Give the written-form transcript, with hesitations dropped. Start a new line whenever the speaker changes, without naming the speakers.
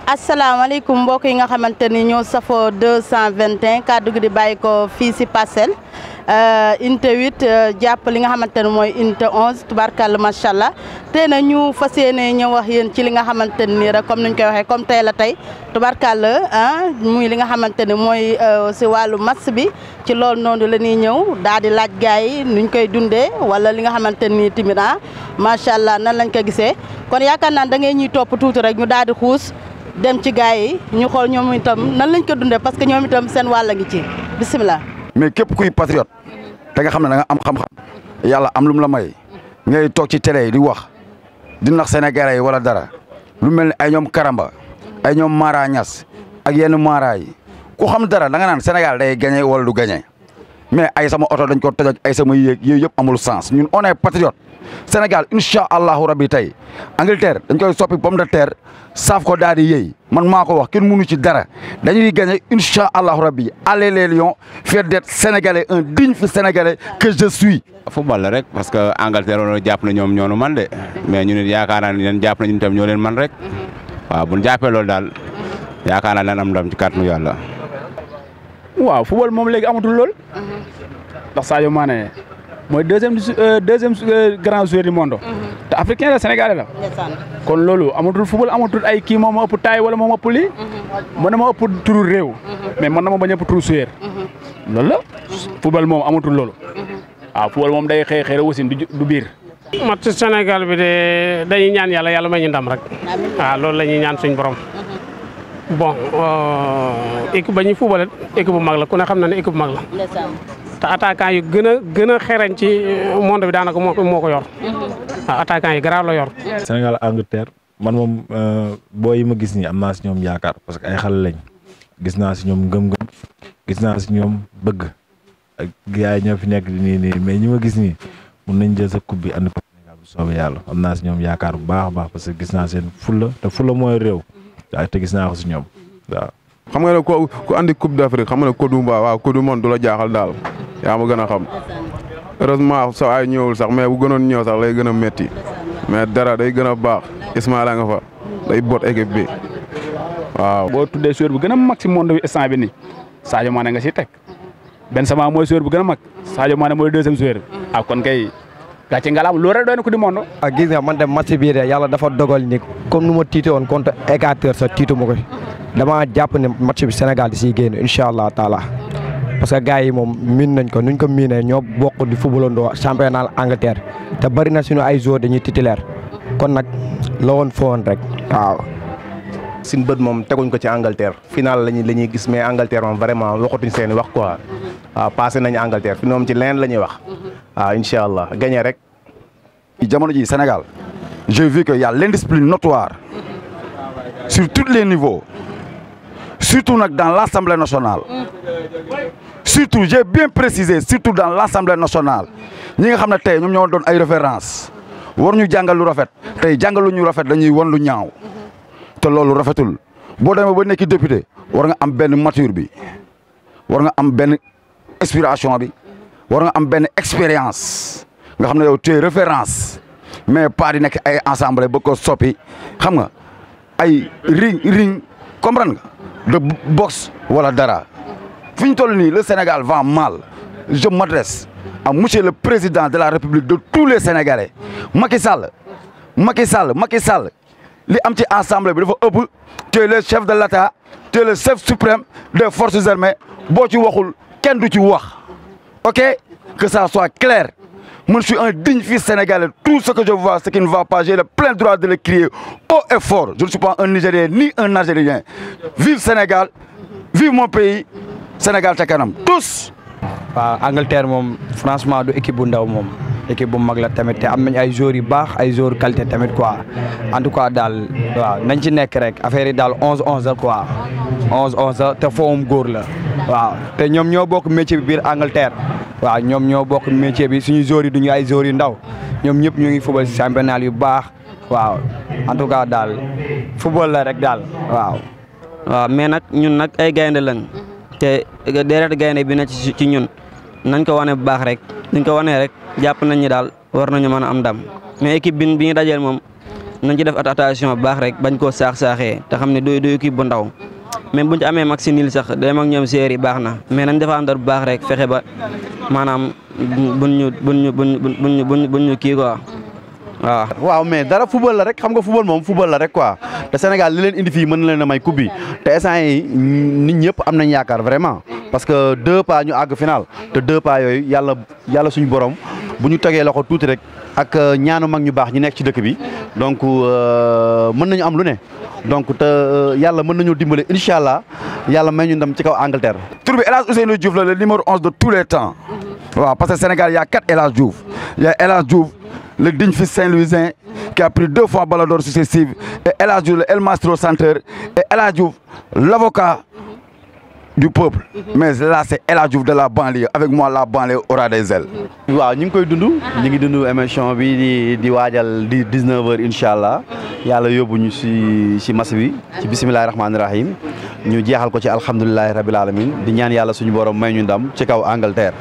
asalaamaaleykum mbokk yi nga xamante ni ñoo safoo 221 kàddu gi di bàyyi ko fii si Parcelles unité 8 jàpp li nga xamante ne mooy unité 11 tubarkalla macha allah tey na ñu fas yéene ñëw wax yéen ci li nga xamante ni rek comme niñ koy waxee comme tey la tey tubarkalla muy li nga xamante ne mooy si wàllu match bi ci loolu noonu la ñuy ñëw daal di laaj gars yi nuñ koy dundee wala li nga xamante ni tamit macha allah nan lañ ko gisee kon yaakaar naa da ngay ñuy topp tuuti rek ñu daal di xuus. dem ci gars yi ñu xool ñoom itam nan lañ ko dundee parce que ñoom itam seen wàll ngi ci bisimilah.
mais képp kuy patriote da nga xam ne da nga am xam-xam yàlla am lu mu la may ngay toog ci télé yi di wax di nax Sénégalais yi wala dara lu mel ni ay ñoom Karamba ay ñoom Mara Niass ak yenn Mara yi ku xam dara da nga naan Sénégal day gagné wala du gagné mais ay sama oto dañ ko toj ak ay sama yéeg yooyu yëpp amul sens ñun on est patriote Sénégal incha allahu rabi tey Angleterre dañ koy soppi pomme de terre saaf ko daal di yëy man maa ko wax kenn mënu ci dara dañuy gagné incha allahu rabi allez les Lions fier d'être sénégalais un digne fils sénégalais que je suis.
football la rek parce que Angleterre woon jàpp na ñoom ñoonu man de mais ñu ne yaakaar naa ne leen jàpp na ñun tam ñoo leen man rek waaw bu ñu jàppee loolu daal yaakaar naa leen am ndam ci kàttanu yàlla.
waaw football moom léegi amatul lool ndax Sadio Mané mooy deuxième grand joueur du monde. te africain la sénégalais la. kon loolu amatul football amatul ay kii moom ma ëpp taay wala moom ëpp lii. mën na ma ëpp turu réew. mais mën na ma bañ a ëpp turu joueur. loolu la football moom amatul loolu. waaw football moom day xëy xëy aussi du biir.
match Sénégal bi de dañuy ñaan yàlla may ñu ndam rek. waaw loolu la ñuy ñaan suñu borom. bon équipe ba ñuy football équipe bu mag la ku ne xam na ne équipe bu mag la. te attaquant yu gën a xereñ ci monde bi daanaka moo ko yor. waaw attaquant yi garaaw la yor.
Sénégal Angleterre man moom boo yi ma gis nii am naa si ñoom yaakaar parce que ay xale lañ gis naa si ñoom ngëm-ngëm gis naa si ñoom bëgg ak gars yi ñoo fi nekk nii mais ñi ma gis nii mun nañ jël sa coupe bi andi ko Sénégal bu soobee yàlla am naa si ñoom yaakaar bu baax a baax parce que gis naa seen fulla te fulla mooy réew waaw te gis naa ko si ñoom waaw.
xam nga ne ku andi coupe d'Afrique xam nga ne coupe du waaw coupe du monde du la jaaxal daal yaa ma gën a xam heureusement sa ay ñëwul sax mais bu gënoon ñëw sax lay gën a métti mais dara day gën a baax Ismaïla nga fa day bot équipe bi waaw.
boo tuddee joueur bu gën a mag si monde bi instant bi nii Sadio Mané nga siy teg Benzema mooy joueur bu gën a mag Sadio Mané mooy deuxième joueur kon kay gàcce ngalaam loolu rek doy na ko di monde.
gis nga man de match bii de yàlla dafa dogal ni comme nu ma tiite woon contre Équateur sax tiitu ma ko dama jàpp ne match bi Sénégal di siy génn incha allah taala parce que gars yi moom miin nañ ko nuñ ko miinee ñoo bokk di footballandoo championnat Angleterre te bari na suñu ay joueurs dañuy titulaire kon nag la woon foo woon rek waaw.
suñu bët moom teguñ ko ci Angleterre final la ñuy gis mais Angleterre moom vraiment waxatuñ seen i wax quoi waaw passé nañu Angleterre fi moom ci leneen la ñuy wax waaw incha allah gagné rek.
jamono ji Sénégal j'ai vu que y a l'indiscipline notoire sur tous les niveaux surtout nag dans l'Assemblée nationale. surtout j'ai bien précisé surtout dans l'Assemblée nationale ñi nga xam ne tey ñoom ñoo doon ay référence war ñu jàngal lu rafet tey jàngalu ñu rafet dañuy won lu ñaaw te loolu rafetul boo demee ba nekk député war nga am benn mature bi war nga am benn inspiration bi war nga am benn expérience nga xam ne yow tey référence mais pas di nekk ay assemblée ba ko soppi xam nga ay ring comprendre nga de boxe wala dara. fi ñu toll nii le Sénégal va mal je m'adresse à monsieur le président de la République de tous les Sénégalais Macky Sall li am ci assemblée bi dafa ëpp tu es le chef de l'État tu es le chef suprême des forces armées boo ci waxul kenn du ci wax ok que ça soit clair moi je suis un digne fils sénégalais tout ce que je vois ce qui ne va pas j'ai le plein droit de le crier haut et fort je ne suis pas un Nigérien ni un Algérien vive Sénégal vive mon pays Sénégal ca kanam tous.
waaw Angleterre moom franchement du équipe bu ndaw moom équipe bu mag la tamit te am nañ ay joueurs yu baax ay joueurs qualité tamit quoi en tout cas daal waaw nañ ci nekk rek affaire yi daal 11-11 la quoi 11-11 la te foom góor la waaw te ñoom ñoo bokk métier bi biir Angleterre waaw ñoom ñoo bokk métier bi suñu joueurs yi duñu ay joueurs yu ndaw ñoom ñëpp ñu ngi football si championnat yu baax waaw en tout cas daal football la rek daal waaw.
waaw mais nag ñun nag ay gaynde lañ te deret gaynde bi na ci ñun nañ ko wane bu baax rek dañ ko wane rek jàpp nañ ni daal war nañu mën a am ndam mais équipe bi ñu dajeel moom nañ ci def attention bu baax rek bañ koo saax-saaxee te xam ne du équipe bu ndaw même buñ ci amee match nul sax dem ak ñoom série baax na mais nañ défendre bu baax rek fexe ba maanaam buñ ñu kii quoi
waaw mais dara football la rek xam nga football moom football la rek quoi te Sénégal li leen indi fii mën na leen a may coupe bi te instant yi nit ñëpp am nañ yaakaar vraiment parce que 2 pas ñu àgg final te 2 pas yooyu yàlla suñu borom bu ñu tegee loxo tuuti rek ak ñaanu mag ñu baax ñi nekk ci dëkk bi donc mën nañu am lu ne donc te yàlla mën nañu dimbale incha allah yàlla may ñu ndam ci kaw Angleterre.
tur bi El Hadj Ousseynou Diouf la le numéro 11 de tous les temps waaw parce que Sénégal y a 4 El Hadj Diouf y a El Hadj Diouf le digne fils Saint-Louisien qui a pris 2 fois Ballon d'Or successives et El Hadj Diouf El Mastro Centre et El Hadj Diouf l'avocat du peuple mais là c'est El Hadj Diouf de la banlieue avec moi la banlieue aura des ailes.
waaw ñu ngi koy dund ñu ngi dund émission bi di waajal di 19h incha allah yàlla yóbbu ñu si match bi ci bisimilahi rahmaani rahim ñu jeexal ko ci alhamdulilahi rabil alamin di ñaan yàlla suñu borom may ñu ndam ci kaw Angleterre.